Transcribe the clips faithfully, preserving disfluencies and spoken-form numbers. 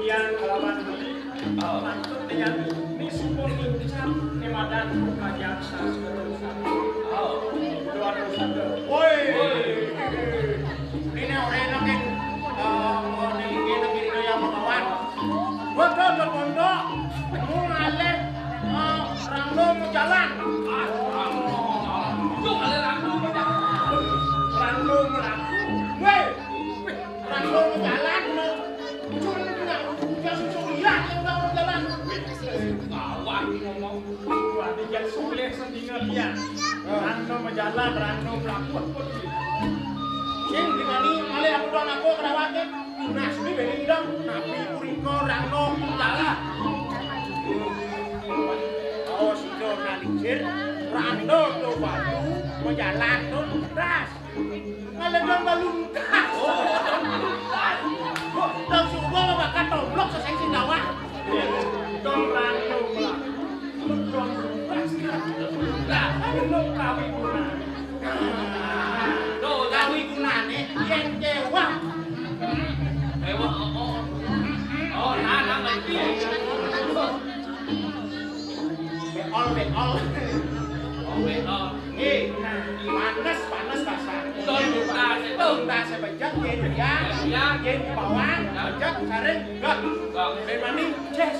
Yang kalawan beli, pantun dengan ni sipun ngincang, ni madan kerajaan sastra. Woi. Ini orang enak, eh, mau nih, enak ini yang mau kawan. Gua tuh ke pondok, mau ngalih, eh, ranglo mau jalan. Tuh, ngalih ranglo mau jalan. Ranglo mau laku. Woi. Ranglo mau jalan, no. Cuma dia, dia susu lihat yang udah mau jalan. Gawat ngomong. Wah, dia sulit sendingan dia. Ranglo mau jalan, ranglo melaku. Sing di mana? Malih aku doang aku kerawatnya. Nah, sini beli dong. Nabi puriko ranglo mau jalan. Oh, sudah nalingsir. Ranglo tuh batu mau jalan tuh. Das. Ngalih dong balung tas. Dong subuh apa bakal toblok seseng sing gawah. Dong ranglo lah. Dong balung tas. Lah, ayo dong kawi guna. Dong kawi gunane yen kewah. Kewah, oh, oh. Oh, nah, nah, ngerti. Beol, beol. Oh, beol. Nggih, nah, panes, panes basah. Tuntas, tuntas bejek, yen ya, ya, yen bawang, bejek, sareng, gak. Gak. Memani, ces.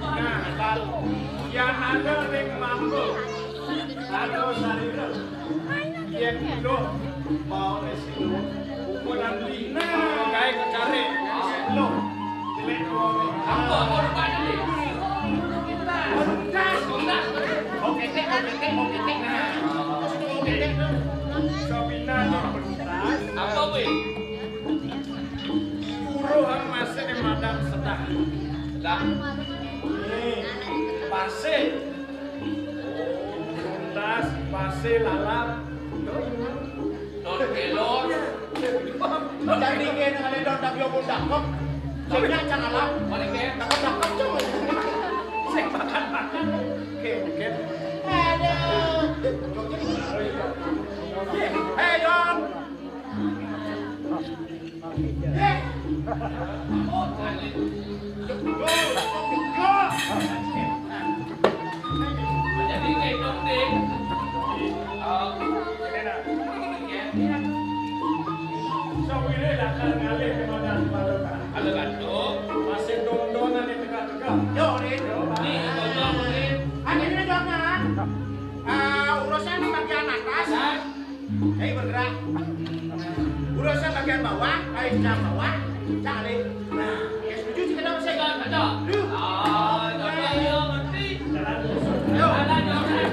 Nah, kalau ya ada ring mambu. Aduh, sarira. Yen lho, mau isi lho. Ukuran lina, kae kecare. Isi lho. Jelek lho. Apa, apa rupanya nih? Tuntas, tuntas. Oke, tek, oke, tek, oke, tek. Nah, terus itu oke, tek. Sabina nih tuntas. Apa kuwi? Uruh masih di madang sedah. Lah. Nih, pasir. Tuntas, pasir, lalap. Don kelor. Jadi kene ada don tapi aku dakep. Sing nyak cang lalap. Balik ya. Dakep-dakep, Cuk. Sing makan-makan. Oke, oke. Aduh. Hei, Don. Jadi kayak dong, Ding. Oh, ini nah. Sawire lakar ngalih ke mana? Ada gantung. Masih dondon ada tegak-tegak. Yo, Rin. Nih, dondon, Rin. Ada ini dong, nah. Ah, urusan di bagian atas. Hei, bergerak. Urusan bagian bawah, ayo jam bawah, cari. Nah, ya setuju sih kenapa sih? Betul, betul. Duh. Ah, betul, ya, ngerti. Ayo. Jalan, jalan.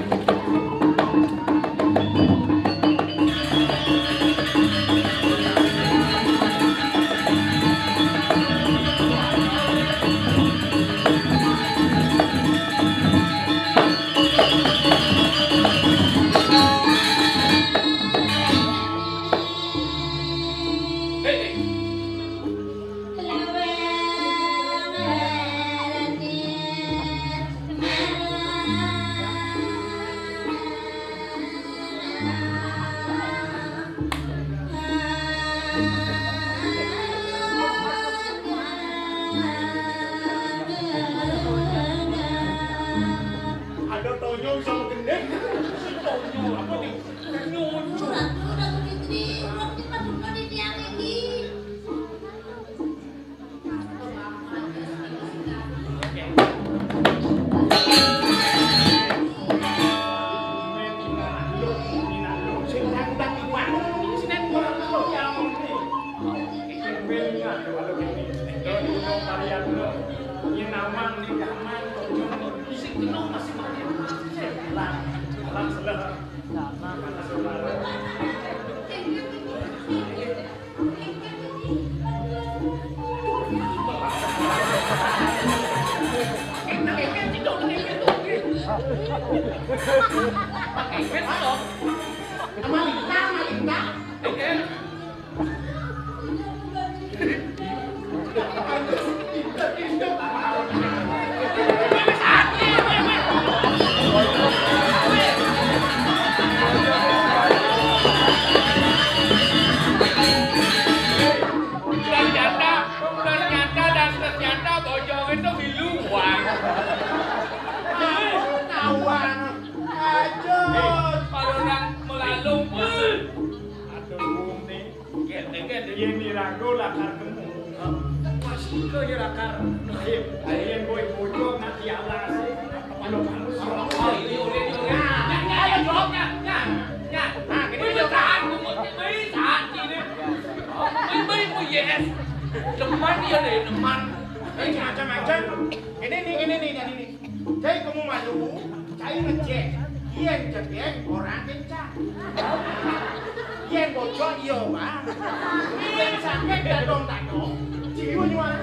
Varian lo. Ini namang, ini gaman, tonyong, ini sing jenuh masih varian. Alam, alam sebelah. Ternyata, ternyata dan ternyata bojong itu milu, Bang. Nawang. Aduh. Kalau orang melalung, aduh, nih. Yén iraga lakar kemu. Pas ika ya lakar ngehip. Yén kowe bocor nak diawasi. Palu-palu sira. Oh, iya, iya, iya. Nah, nah, ayo jawab, nah, nah, nah. Nah, kene wis tahan, wis tahan, ini. Wis, wis, wis, yes. Demen ya, Le, demen. Wis macam-macam. Ini nih, ini nih, ini nih. Jai kamu maju, jai ngejek. Yén jegek, orang kencang. Yén bocor, iya, Bang. Yén sakit, dadong-dadong. Jiwa nyuara.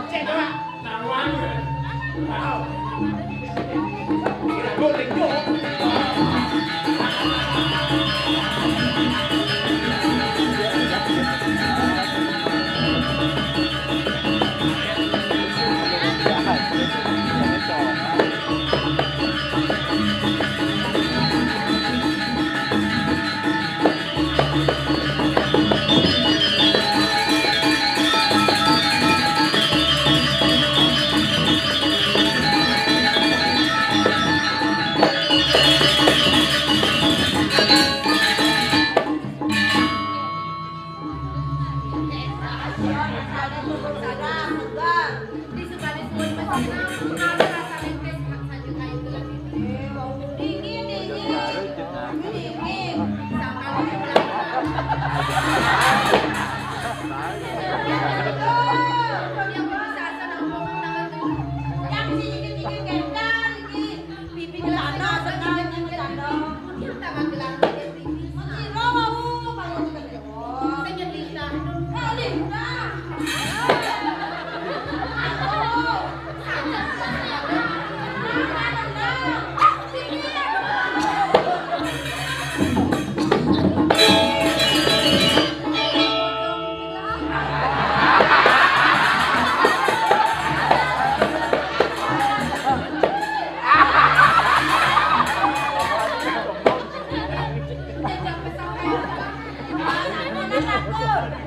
Cek, coba. Taruhan. Wow. Kira gue linjo.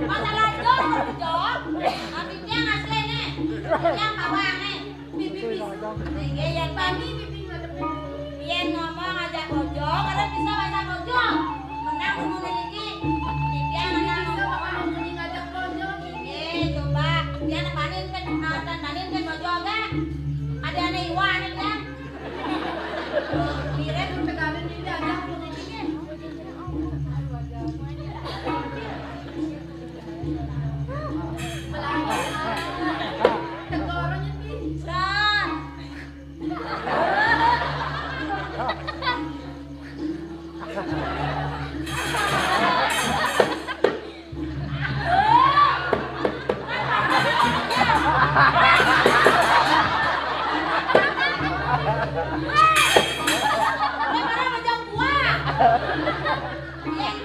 Masalah jol, jol. Tapi dia asli nih. Yang bawah nih. Bibi bisa. Iya, yang tadi bibi ngadepin. Yén ngomong aja bojong, kadang bisa bahasa bojong. Menang umur iki. Tipian menang. Bisa bakal ngomong ngajak bojong. Iya, coba. Tipian panin kan, ah, tan panin kan bojong kan? Ada aneh iwan kan? Mirip tegalin ini aja ngomong iki. Melanggar. Tegal orang nyepi. San.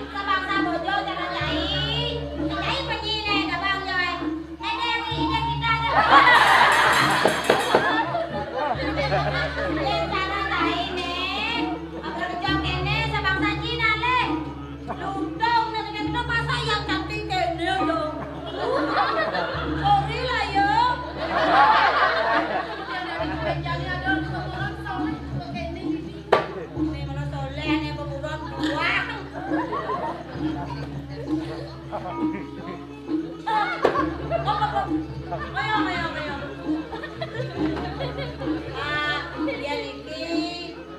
Sebangsa bojo jangan cai. Cai penyine gabang joy. Ene yang ini kita ada. Yang sana cai ne. Apa kerja kene sebangsa Cina le. Lundung nek kene masa yang cantik kene yo. Sorry lah yo. Kemudian dari kemeja ini ada orang soleh seperti ini. Ini mana soleh ane kuburan buang. Ayo, ayo, ayo. Ah, dia niki,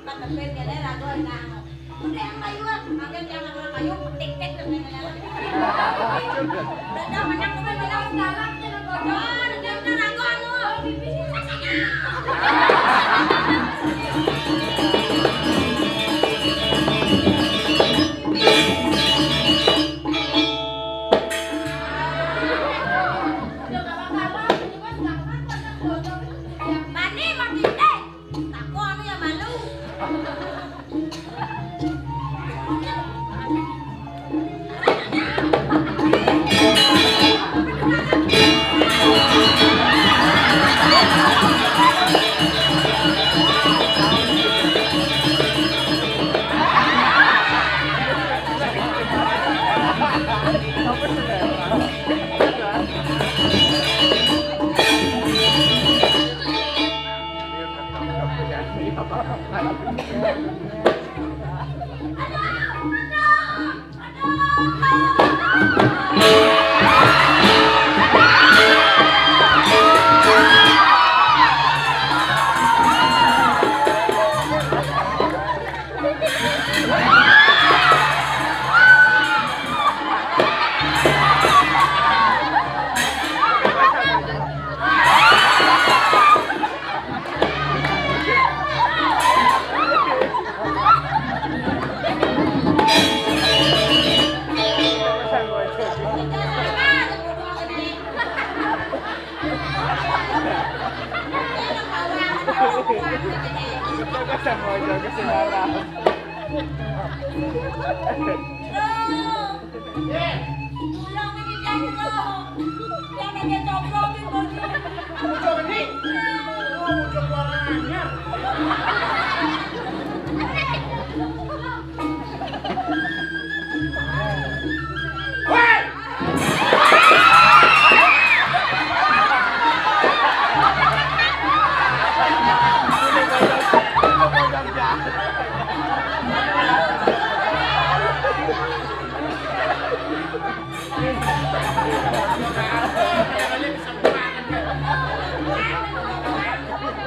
Pak Tepin kene ragu nang. Udah yang kayu, ah. Angkat yang kayu, petik-tik dan lain-lain. Udah, udah, menang, udah, menang, sekarang, jangan bodoh. Udah, udah, ragu, anu. Mane, mane, eh. Tako anu ya malu. Tulung iki, Cak, tulung. Yang ada coplok iki, Bos. Bocah geni. Oh, bocah kurang ajar. Woi!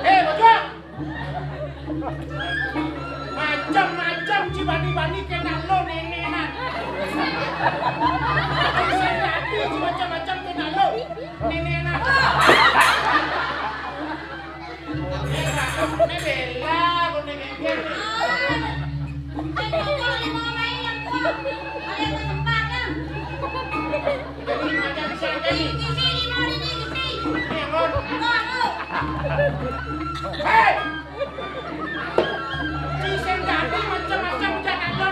Eh, bocah! Macam-macam ci bani-bani kena lo nenenan. Sing dadi ci macam-macam kena lo nenenan. Ini bela, kau nenek. Hei! Sing dadi macam-macam jangan lo.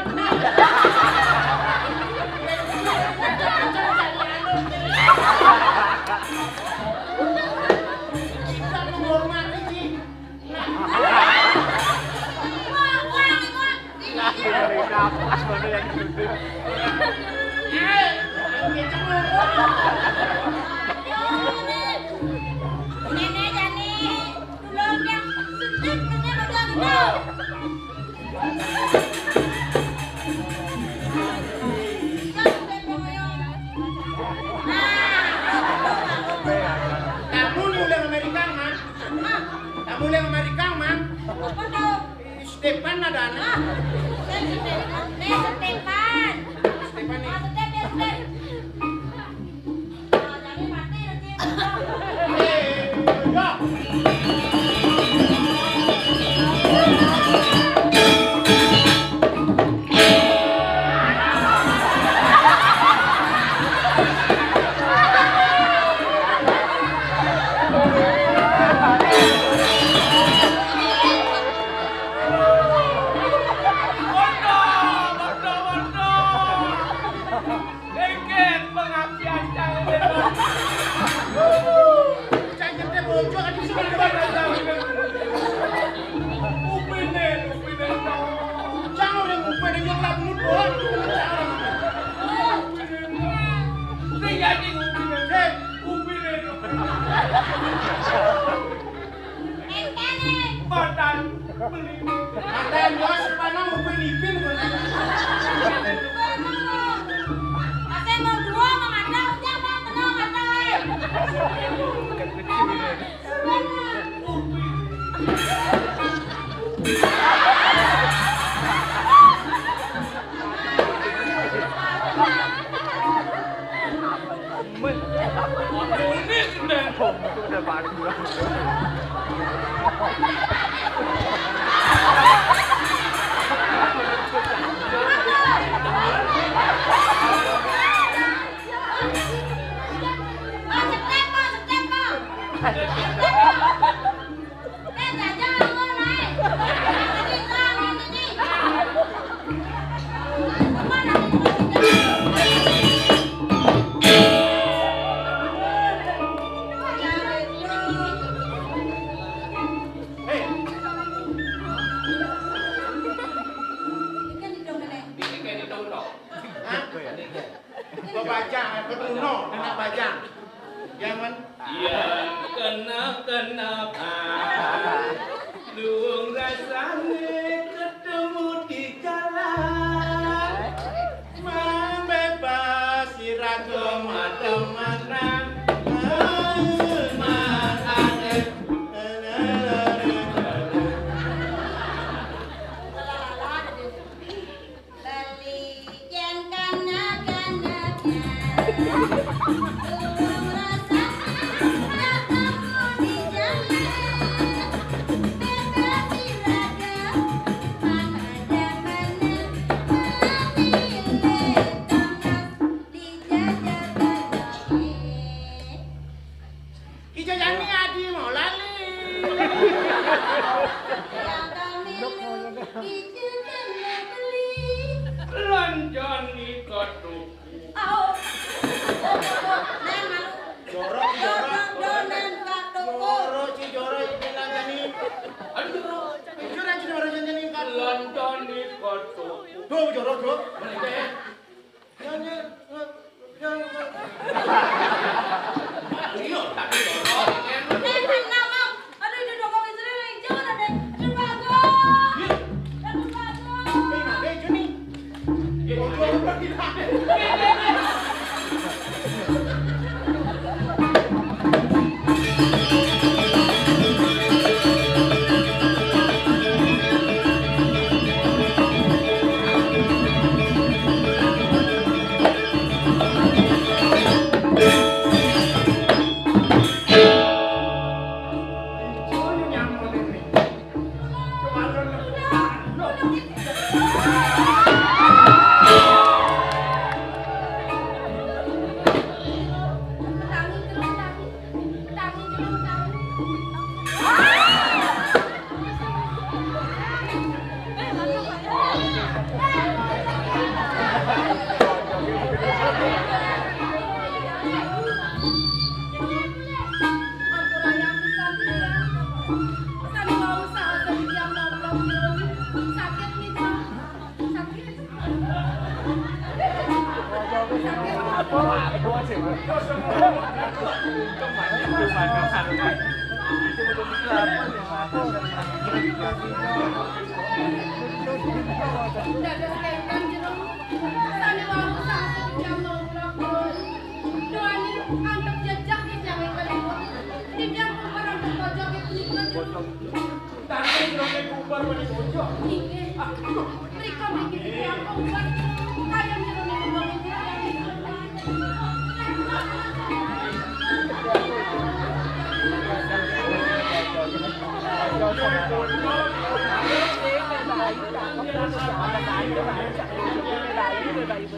Macam-macam jangan lo. Kita menghormati, Ci. Tamu mulai Amerika, Mang. Tamu mulai Amerika, Mang. Apa tuh? Stefan ada anak. Ah, Stefan. Eh, Stefan. Stefan nih. Ah, Stefan, ya, Stefan. Ah, jadi mati, Stefan. Eh, ya. Waduh, waduh, waduh. Dikit pengapian cang. Cang jete bocor, kan bisa. Upine, upine. Cang orang upine, dia kelap mulut doang. Sing jadi upine. Eh, upine. Mantan beli. Mantan bos, mana mau beli pin? Asal mau dua, mau ada, udah, mau tenang, ada. Kecil ini. Mana? Upi. Unik, Ndang. Udah bagus. Kok bajang, apa tuno, anak bajang. Jangan. Iya, kena, kena, Pak. Luung rasane ketemu di jalan. Membebas iraga mata manang. Marane. Bali yen kanak-kanakan, tulung rasa tak temu di jalan. Bebas iraga, mana demen, mati le tonas, dijajah bajake. Ijo jani adi mau lali. Lanjani katuku. Au. Jorok, jorok. Jorok, ci jorok, ijo lanjani. Aduh, jorok. Ijo lanjani, jorok, janjani katuku. Lanjani katuku. Duh, jorok, duh. Mana itu ya? Jangan, jangan, jangan. Iya, tapi jorok, ini kan. Eh, kan ngomong. Aduh, itu dong, ngomong sendiri, jangan ada. Aduh, bagus. Iya. Aduh, bagus. Eh, nah, eh, Juni. Iya, iya, iya. Tapi jroning kubar pada bocor. Inggih. Aduh. Mriko mriki tiyang kubar. Kaya niru niku wong iki.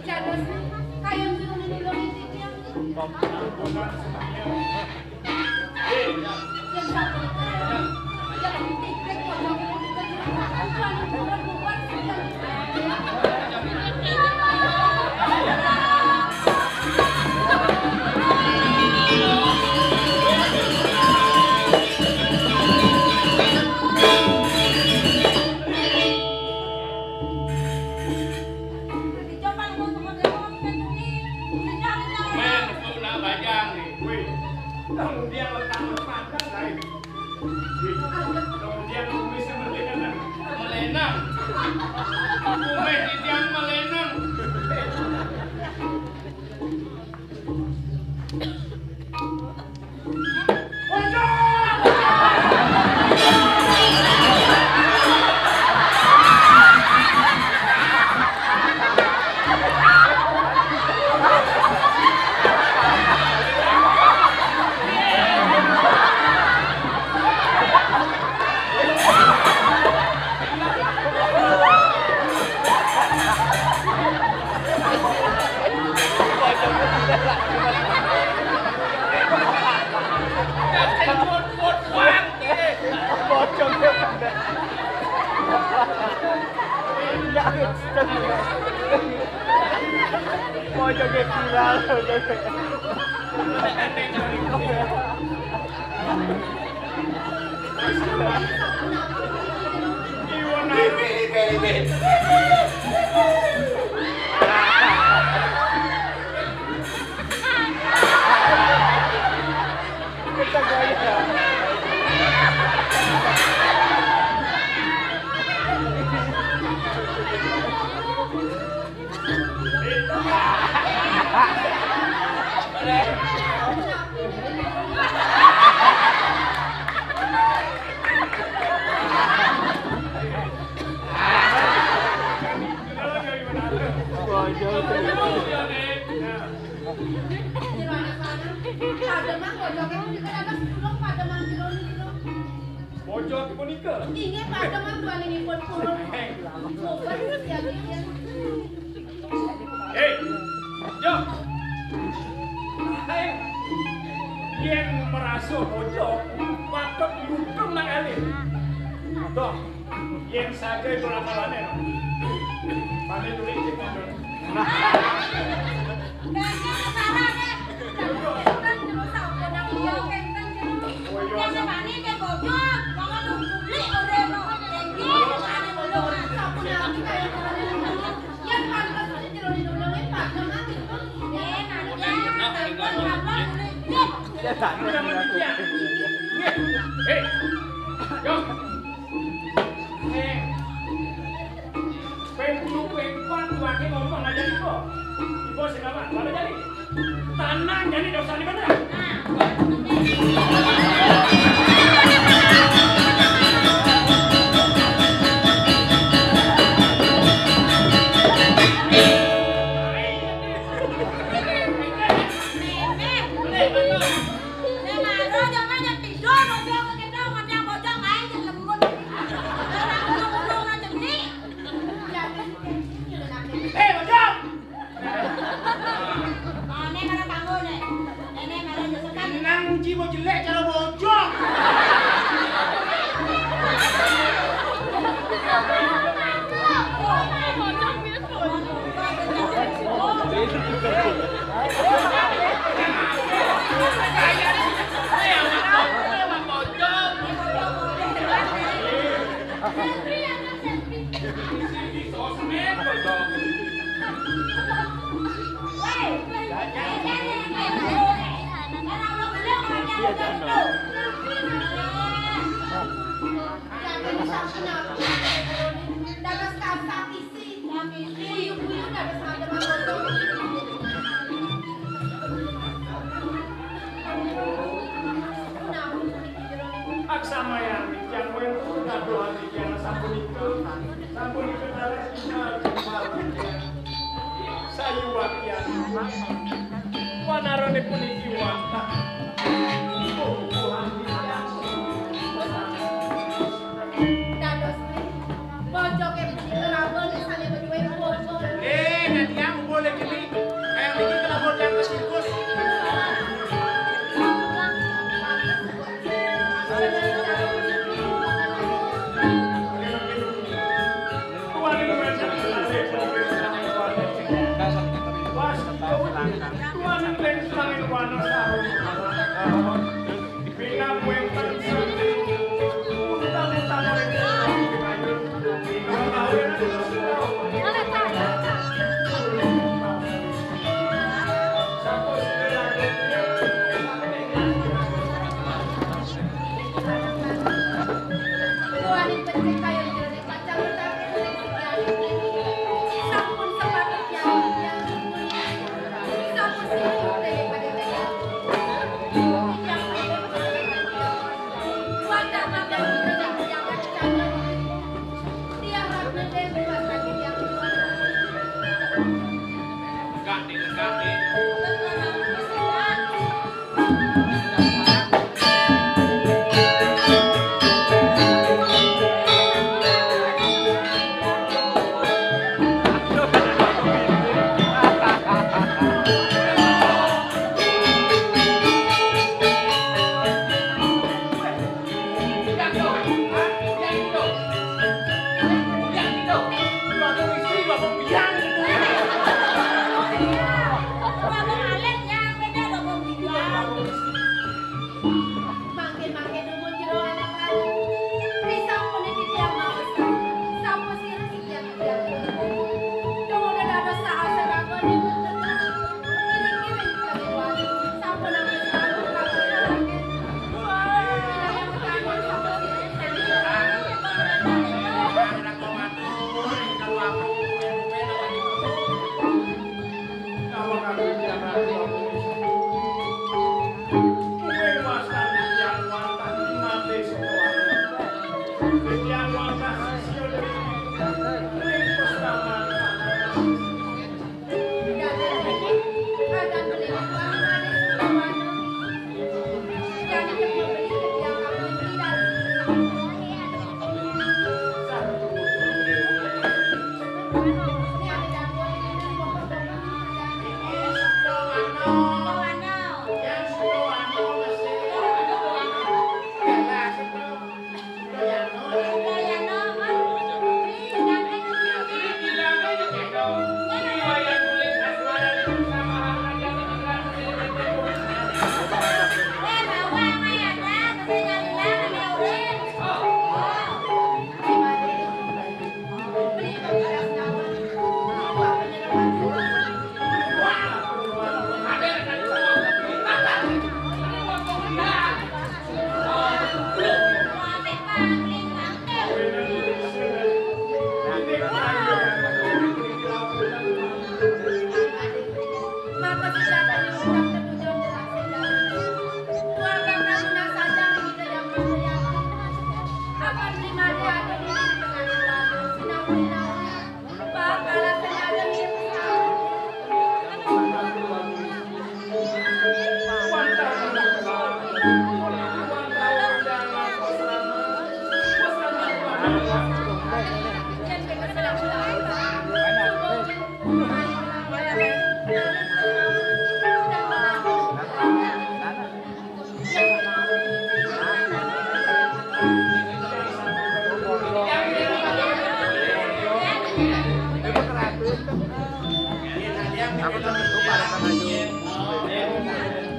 Jadus, kaya niru niku wong iki tiyang. Men, kok nak bajang nih. Wih, kemudian letak pandang lain. Wih, kemudian kumisnya melenang. Melenang. Kumis di tiang melenang. Mau joget viral. Bojok punika. Inggih, pademan duaning ipun purun. Heh. Mboten siagian. Hei, yo. Hei. Yen merasa bojok, patut ngukung nang alit. Toh, yen saja itu rakalane, no. Pane tulik cek ngono. Hei, yo. Hei. Ping telu, ping pat, tuwake ngomong aja iku. Iku sing apa? Mana jadi? Tanang jadi dosane bener. Eh, bojong! Ane karo kanggo ne. Ene malah nyesekan. Nang jiwa jelek cara bojong. Aksamayang tiyang wénten dadosan tiyang sapunika, sapunika dados imal-imal tiyang sayuwaktian. Wanarane puniki wantah pupuhan tiyang. Dados Bojoke punika rawan sane menyuwun bobot. Eh, nek tiyang boleh gini. Kayak niki kena bocah ke sirkus. Tuan itu Mangkin-mangkin dumun jero anak lanang. Risampune titiang mawesen. Sampun sira titiang titiang. Dumun dados saha seraga niku tetep ngiring-ngiring kaliwat. Sampun ampun selalu kabur. Wilayah petani sampun sira titiang. Anak komandan, kalau aku,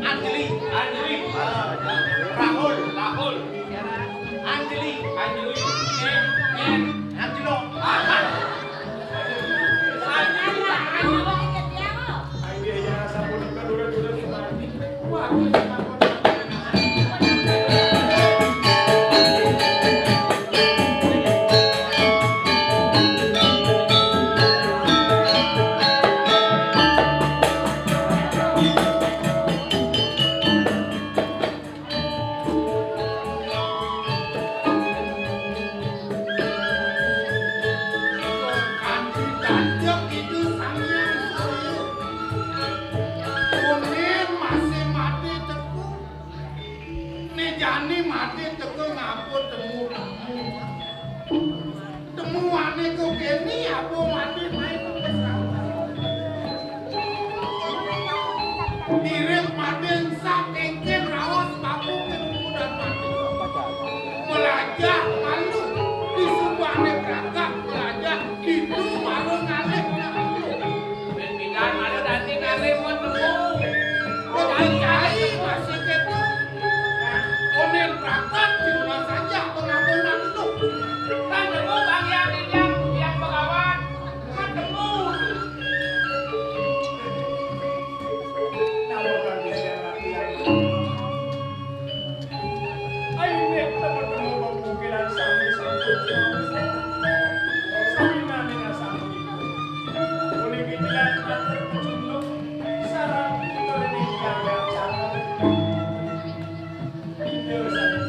Anjali, Anjali, Rahul, Rahul. Anjali, Anjali, Anjali, Anjali. Jani mati teka ngapun temu-temu. Temuane kok kene apa mati main pesawat. Mirip mati sak engken raos babu ketemu dan mati. Melajah malu di subane berangkat melajah itu baru ngalih. Pindah malu dadi ngalih mau temu. Kok cai masih ketu? Onen prapat di rumah saja pengabulan itu. Kan temu Bang Yang, yang, yang Begawan. Kan temu. Kalau kan bisa latihan. Ayo nek teman-teman pemungkiran sami satu sami nani sami. Oleh pikiran atur kecunduk sarang keliling jaga cara. Ide satu.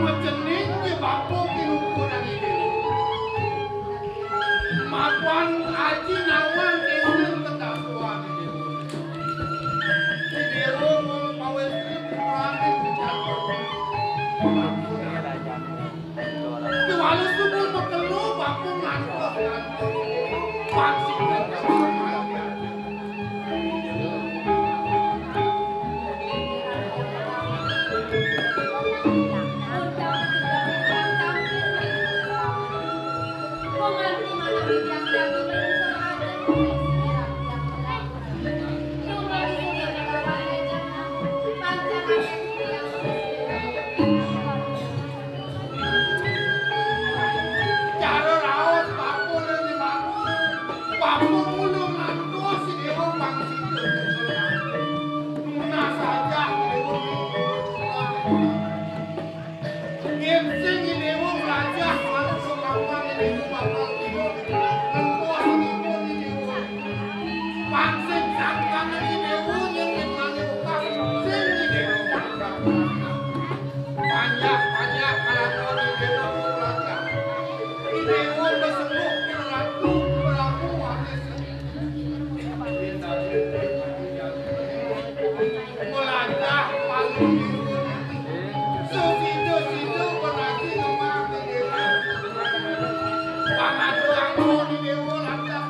Macening ya bapa pinukuran ini. Makuan aji nawang kesen ketakuan ini. Di dewa wong pawestri kurangin kejatuh. Cara raos bapa lan di bapa. Bapa mula ngantos si Déwa pangsida. Nunas saja Déwa. Yén sing Déwa mlajah manut pengalaman Déwa bakal tiba. Ngentos tiba Déwa. Pan sing sangkan Déwa nyén ngenani ukas sing Déwa. Panjak, panjak, anak kami Déwa Purwaka. Déwa besembuh, berlaku, berlaku, waris. Melajah, paling Déwa. Sesida-sida berhasil lemah ke Déwa. Pangadu angkon Déwa, lantas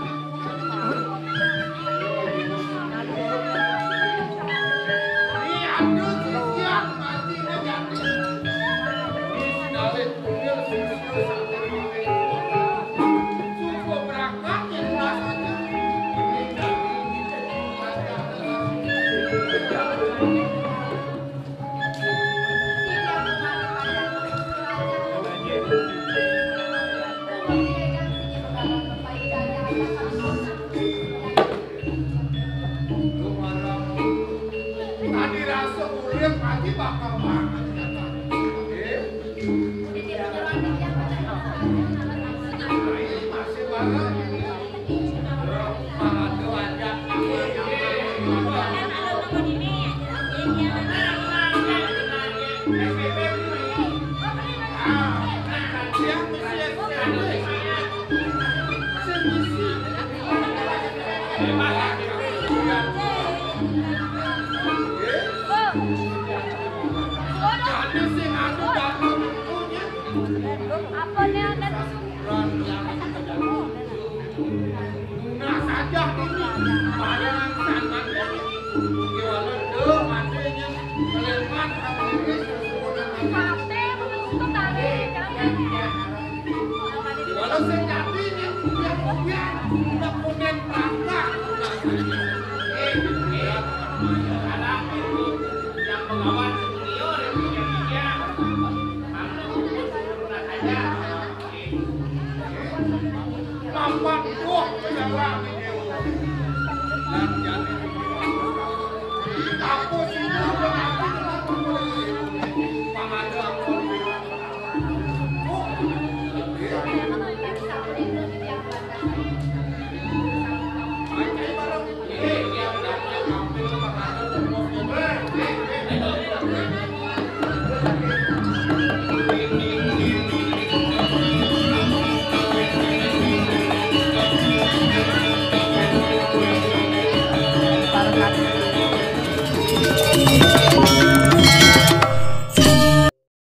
Tadi rasa urip aja bakal banget. Masih bareng. Parade aja. Apa nih ada di sini? Nah, saja ini barang sangannya. Gimana? Tuh, matanya. Keleman, kamu ini. Mati, betul, tadi. Jangan. Walau sejatinya, dia, dia udah punya perangkat. Eh, eh, ada apa itu? Yang pengawan senior, yang punya dia. Mana itu? Pernah aja. Papan, wah, pejalan. Aku sih, udah mati, kenapa? Pangada, aku.